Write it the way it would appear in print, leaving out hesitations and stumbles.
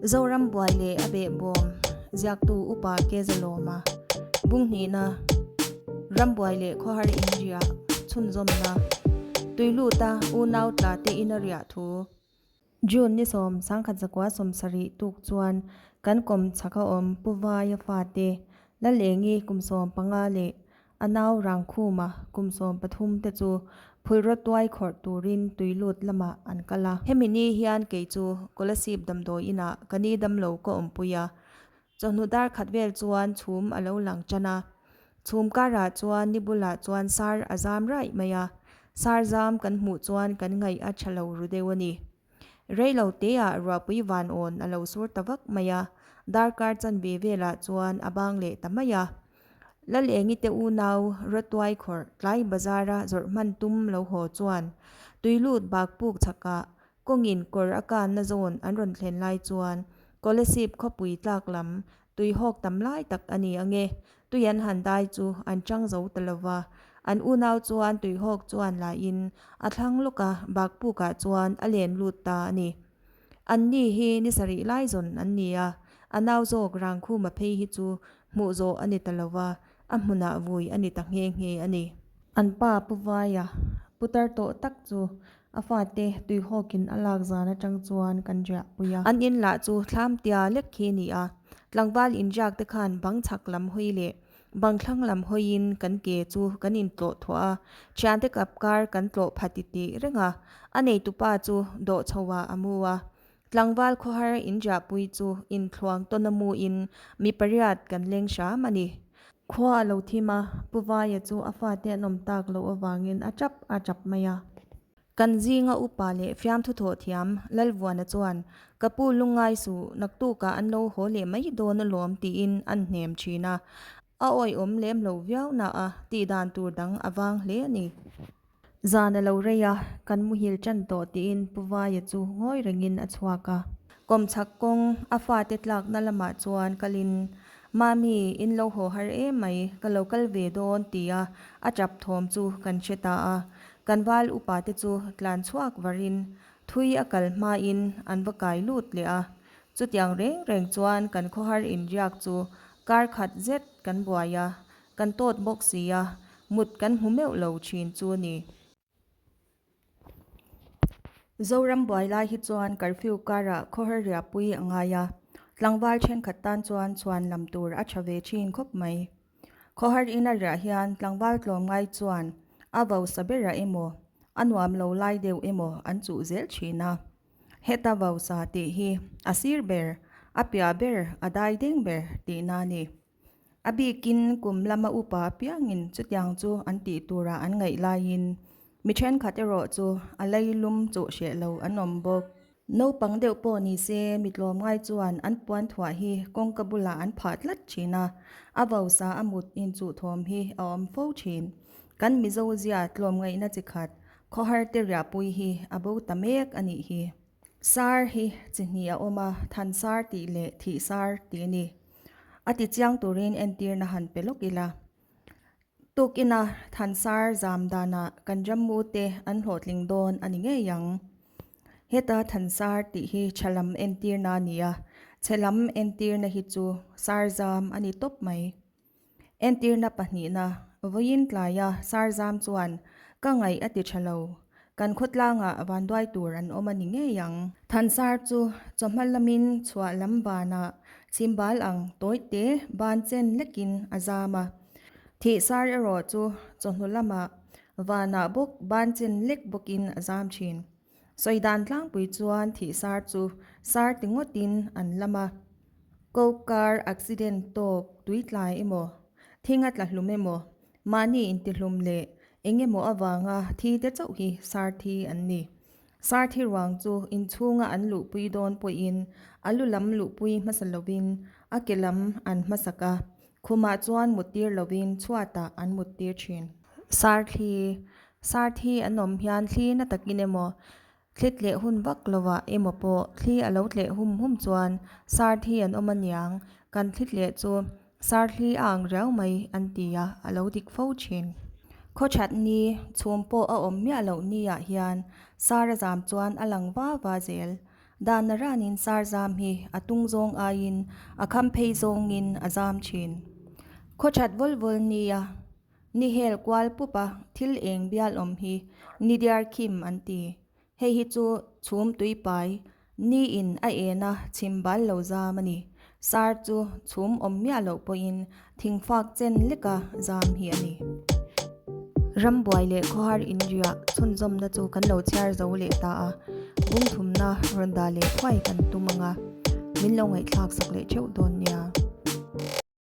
Zoram buai leh a behbawm ziaktu Upa Kezalawma Bunghnihna Rambuai leh Khawhar inriah chhunzawmna Tuiluta unau tla te in a riah thu June ni 1970 tuk chuan kan kawm chhak a awm Pu Vaia fate Lalengi kum 15 leh A nau Rangkhuma kum 13 te chu phulraw tuai khawrh turin tuilut lamah an kal a. Hemi ni hian kei chu Kolasib damdawi inah ka ni damlo ka awmpui a. Chawhnu dar khat vel chuan chhum a lo lang tan a. Chhum karah chuan ni bulah chuan sar a zam raih mai a. Sar zam kan hmuh chuan kan ngaih a tha lo ru deuh a ni. Reilo teah ruahpui van awn a lo sur ta vak mai a, darkar chanve velah chuan a bang leh ta mai a. Lalengi te unau Rawtuai khawrh tlai bazara zawrh hman tum lo haw chuan tuilut bak puk chhakah kawngin kawr a kanna zawn an rawn thlen lai chuan Kolasib khawpui tlak lam tui hawk tam lai tak a ni ange, tui an han dai chu an chang zo ta lo va, an unau chuan tuihawk chuan lahin a thlang lawka bakpukah chuan a len lut ta a ni. An ni hi ni sarih lai zawn an ni a, a nau zawk Rangkhuma phei hi chu hmuh zawh a ni ta lo va, a hmunah vui a ni ta nghe nghe a ni. An pa Pu Vaia, putar tawh tak chu A fate tuihawkin a lak zan atang chuan kan riahpui a. An in lah chu thlam tia lek khi a ni a, tlangval inriak te khan bang chhak lam hawi leh bang thlang lam hawiin kan ke chu kan intlawh thuah a, thiante kap kar kan tlawh pha ti tih reng a, a neitupa chu dawh chho ah a mu a. Tlangval khawhar inriahpui chu inthluang tawn a mu in mi pariat kan leng hram a ni. Khua a lo thim a, Pu Vaia chu a fate an awm tak loh avangin a tap a tap mai a. Kan zinga upa leh fiamthu thawh thiam Lalvuana chuan, Ka pu lungngai suh, naktukah an lo haw leh mai dawn alawm tiin an hnem thin a. A awihawm lem lo viau na a, tihdan tur dang a vang hle a ni. Zan a lo rei a, kan muhil tan tawh tiin Pu Vaia chu ngawi rengin a chhuak a. Kawmchhak kawng a fate tlakna lamah chuan kalin, Mami, in lo haw har em mai, ka lo kal ve dawn tia a tap thawm chu kan hre ta a. Kan val upa te chu tlan chhuak varin thui a kal hmain an va kai lut leh a. Chutiang reng reng chuan kan khawhar inriak chu kar khat zet kan buai a, Kan tawt bawk si a, mut kan hmu meuh lo thin chu a ni. Zoram buai lai hi chuan curfew karah khawhar riahpui a ngai a, tlangval thenkhat tan chuan chhuan lam tur a tha ve thin khawp mai. Khawhar ina riah hian tlangval tlawm ngai chuan a vo sa berah emaw, a nuam lo lai deuh emaw an chuh zel thin a. Heta vo sa tih hi a sir ber, a piah ber, a dai ding ber tihna a ni. A bikin kum lama upa apiangin chutiang chu an tih turah an ngaih laiin mi thenkhat erawh chu a leilum chuh hreh lo an awm bawk. Naupang deuh pawh ni se mi tlawmngai chuan an puan thuah hi kawngka bulah an phah tlat thin a, a vosa a mut inchuh thawm hi a awm fo thin. Kan Mizo zia tlawmngaihna chi khat khawhar te riahpui hi a bo ta mek a nih hi. Sar hi chi hnih a awm a, than sar tih leh thih sar tih a ni. A ti chiang turin entirna han pe lawk ila. Tukina Thansar zam danah kan rammu te an hlawhtling dawn a ni ngei ang. Heta Thansar tih hi tha lam entirna a ni a, chhe lam entirna hi chu sar zam a ni tawp mai. Entirna pahnihna, Vawiin tlaia sar zam chuan ka ngaih a ti tha lo. Kan khawtlangah vanduai tur an awm a ni ngei ang. Thansar chu chawhma lamin chhuah lam banah chhimbal ang tawite ban chen lekin a zam a. Thih sar erawh chu chawhnu lamah vanah bawk ban chen lek bawkin a zam thin. Sawi dan tlangpui chuan thih sar chu sar ti ngawtin an lam a. Ko kar accident tawk tui tlai emaw, thing a tla hlum emaw, mahni intihlum leh eng emaw avanga thi te chauh hi sar thi an ni. Sar thi ruang chu inchhunga an luhpui dawn pawhin a lu lam luhpui hmasa lovin a ke lam an hmasak a, khumah chuan muttir lovin chhuatah an muttir thin. Sar thli, Sar thi an awm hian thli na takin emaw Thli tleh hun vak lovah emaw pawh thli a lo tleh hum hum chuan sar thi an awm aniang, kan thli tleh chu sar thli a ang riau mai an ti a, a lo dik fo thin. Khawthat ni chhum pawh a awm miah loh ni ah hian sar a zam chuan a lang va va zel. Dan ranin sar zam hi a tung zawng aiin a kham phei zawngin a zam thin. Khaw that vawl vawl nia ni hel kual pup a thil eng bial awm hi ni diar khim an ti. Hei hi chu chhum tui pai ni in a en a chhim bal lo zam a ni. Sar chu chhum awm miah loh pawhin thingfak chen leka zam hi a ni. Rambuai leh khawhar inriah chhunzawmna chu kan lo chhiar zo leh ta a, bungthumna rawn dah leh thuai kan tum ang a, min lo ngaihthlak sak leh theuh dawn nia.